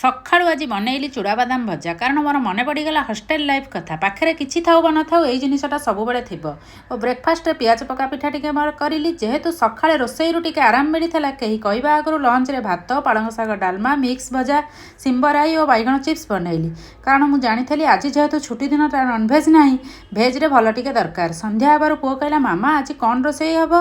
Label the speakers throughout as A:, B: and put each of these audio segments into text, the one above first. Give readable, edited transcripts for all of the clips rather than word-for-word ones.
A: ସକାଳୁ ଆଜି ବନେଇଲି ଚୁଡ଼ା ବାଦାମ ଭଜା, କାରଣ ମୋର ମନେ ପଡ଼ିଗଲା ହଷ୍ଟେଲ ଲାଇଫ୍ କଥା। ପାଖରେ କିଛି ଥାଉ ବା ନଥାଉ, ଏଇ ଜିନିଷଟା ସବୁବେଳେ ଥିବ। ଓ ବ୍ରେକଫାଷ୍ଟରେ ପିଆଜ ପକା ପିଠା ଟିକେ ମୋର କରିଲି। ଯେହେତୁ ସକାଳେ ରୋଷେଇରୁ ଟିକେ ଆରାମ ମିଳିଥିଲା, କେହି କହିବା ଆଗରୁ ଲଞ୍ଚରେ ଭାତ, ପାଳଙ୍ଗ ଶାଗ ଡାଲମା, ମିକ୍ସ ଭଜା, ଶିମ୍ବରାଇ ଓ ବାଇଗଣ ଚିପ୍ସ ବନେଇଲି। କାରଣ ମୁଁ ଜାଣିଥିଲି, ଆଜି ଯେହେତୁ ଛୁଟି ଦିନଟା, ନନଭେଜ୍ ନାହିଁ, ଭେଜ୍ରେ ଭଲ ଟିକେ ଦରକାର। ସନ୍ଧ୍ୟା ହେବାରୁ ପୁଅ କହିଲା, "ମାମା, ଆଜି କ'ଣ ରୋଷେଇ ହେବ?"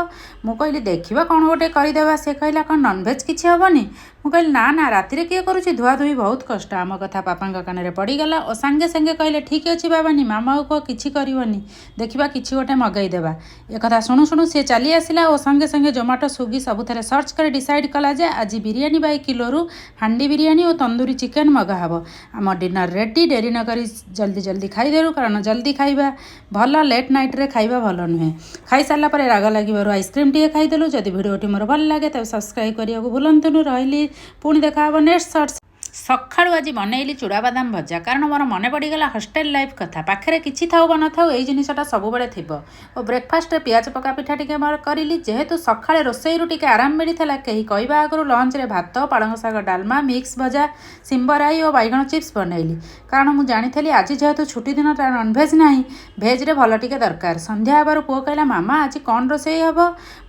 A: ମୁଁ କହିଲି, "ଦେଖିବା, କ'ଣ ଗୋଟେ କରିଦେବା।" ସେ କହିଲା, "କ'ଣ ନନଭେଜ୍ କିଛି ହେବନି?" ମୁଁ କହିଲି, "ନା ନା, ରାତିରେ କିଏ କରୁଛି ଧୁଆ ଧୁଇ? ବହୁତ କଷ୍ଟ।" ଆମ କଥା ବାପାଙ୍କ କାନରେ ପଡ଼ିଗଲା ଓ ସାଙ୍ଗେ ସାଙ୍ଗେ କହିଲେ, "ଠିକ୍ ଅଛି ବାବାନି, ମାମାକୁ କୁହ କିଛି କରିବନି, ଦେଖିବା କିଛି ଗୋଟେ ମଗେଇଦେବା।" ଏକଥା ଶୁଣୁ ଶୁଣୁ ସେ ଚାଲି ଆସିଲା ଓ ସଙ୍ଗେ ସଙ୍ଗେ ଜୋମାଟୋ, ସ୍ୱିଗି ସବୁଥିରେ ସର୍ଚ୍ଚ କରି ଡିସାଇଡ଼୍ କଲା ଯେ ଆଜି ବିରିୟାନୀ ବାଇ କିଲୋରୁ ହାଣ୍ଡି ବିରିୟାନୀ ଓ ତନ୍ଦୁରୀ ଚିକେନ୍ ମଗା ହେବ। ଆମ ଡିନର୍ ରେଡ଼ି। ଡେରି ନକରି ଜଲ୍ଦି ଜଲ୍ଦି ଖାଇଦେଲୁ, କାରଣ ଜଲ୍ଦି ଖାଇବା ଭଲ, ଲେଟ୍ ନାଇଟ୍ରେ ଖାଇବା ଭଲ ନୁହେଁ। ଖାଇସାରିଲା ପରେ ରାଗ ଲାଗିବାରୁ ଆଇସ୍କ୍ରିମ୍ ଟିକେ ଖାଇଦେଲୁ। ଯଦି ଭିଡ଼ିଓଟି ମୋର ଭଲ ଲାଗେ, ତେବେ ସବସ୍କ୍ରାଇବ୍ କରିବାକୁ ଭୁଲନ୍ତୁନି। ରହିଲି, ପୁଣି ଦେଖା ହେବ ନେକ୍ସଟ ସର୍ଟସ। ସକାଳୁ ଆଜି ବନେଇଲି ଚୁଡ଼ା ବାଦାମ ଭଜା, କାରଣ ମୋର ମନେ ପଡ଼ିଗଲା ହଷ୍ଟେଲ ଲାଇଫ୍ କଥା। ପାଖରେ କିଛି ଥାଉ ବା ନଥାଉ, ଏଇ ଜିନିଷଟା ସବୁବେଳେ ଥିବ। ଓ ବ୍ରେକଫାଷ୍ଟରେ ପିଆଜ ପକା ପିଠା ଟିକେ ମୋର କରିଲି। ଯେହେତୁ ସକାଳେ ରୋଷେଇରୁ ଟିକେ ଆରାମ ମିଳିଥିଲା, କେହି କହିବା ଆଗରୁ ଲଞ୍ଚରେ ଭାତ, ପାଳଙ୍ଗ ଶାଗ ଡାଲମା, ମିକ୍ସ ଭଜା, ଶିମ୍ବରାଇ ଓ ବାଇଗଣ ଚିପ୍ସ ବନେଇଲି। କାରଣ ମୁଁ ଜାଣିଥିଲି, ଆଜି ଯେହେତୁ ଛୁଟି ଦିନଟା, ନନଭେଜ୍ ନାହିଁ, ଭେଜ୍ରେ ଭଲ ଟିକେ ଦରକାର। ସନ୍ଧ୍ୟା ହେବାରୁ ପୁଅ କହିଲା, "ମାମା, ଆଜି କ'ଣ ରୋଷେଇ ହେବ?"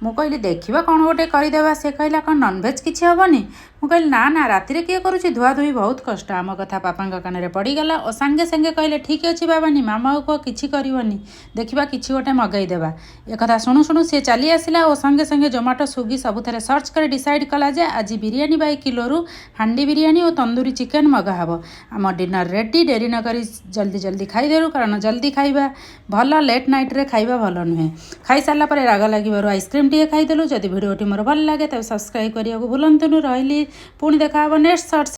A: ମୁଁ କହିଲି, "ଦେଖିବା, କ'ଣ ଗୋଟେ କରିଦେବା।" ସେ କହିଲା, "କ'ଣ ନନଭେଜ୍ କିଛି ହେବନି?" ମୁଁ କହିଲି, "ନା ନା, ରାତିରେ କିଏ କରୁଛି ଧୁଆ ଧୁଇ? ବହୁତ କଷ୍ଟ।" ଆମ କଥା ବାପାଙ୍କ କାନରେ ପଡ଼ିଗଲା ଓ ସାଙ୍ଗେ ସାଙ୍ଗେ କହିଲେ, "ଠିକ୍ ଅଛି ବାବାନି, ମାମାକୁ କୁହ କିଛି କରିବନି, ଦେଖିବା କିଛି ଗୋଟେ ମଗେଇଦେବା।" ଏକଥା ଶୁଣୁ ଶୁଣୁ ସେ ଚାଲି ଆସିଲା ଓ ସଙ୍ଗେ ସଙ୍ଗେ ଜୋମାଟୋ, ସ୍ୱିଗି ସବୁଥିରେ ସର୍ଚ୍ଚ କରି ଡିସାଇଡ଼୍ କଲା ଯେ ଆଜି ବିରିୟାନୀ ବାଇ କିଲୋରୁ ହାଣ୍ଡି ବିରିୟାନୀ ଓ ତନ୍ଦୁରୀ ଚିକେନ୍ ମଗା ହେବ। ଆମ ଡିନର୍ ରେଡ଼ି। ଡେରି ନକରି ଜଲ୍ଦି ଜଲ୍ଦି ଖାଇଦେଲୁ, କାରଣ ଜଲ୍ଦି ଖାଇବା ଭଲ, ଲେଟ୍ ନାଇଟ୍ରେ ଖାଇବା ଭଲ ନୁହେଁ। ଖାଇସାରିଲା ପରେ ରାଗ ଲାଗିବାରୁ ଆଇସ୍କ୍ରିମ୍ ଟିକେ ଖାଇଦେଲୁ। ଯଦି ଭିଡ଼ିଓଟି ମୋର ଭଲ ଲାଗେ, ତେବେ ସବସ୍କ୍ରାଇବ୍ କରିବାକୁ ଭୁଲନ୍ତୁନି। ରହିଲି, ପୁଣି ଦେଖା ହେବ ନେକ୍ସଟ ସର୍ଟସ।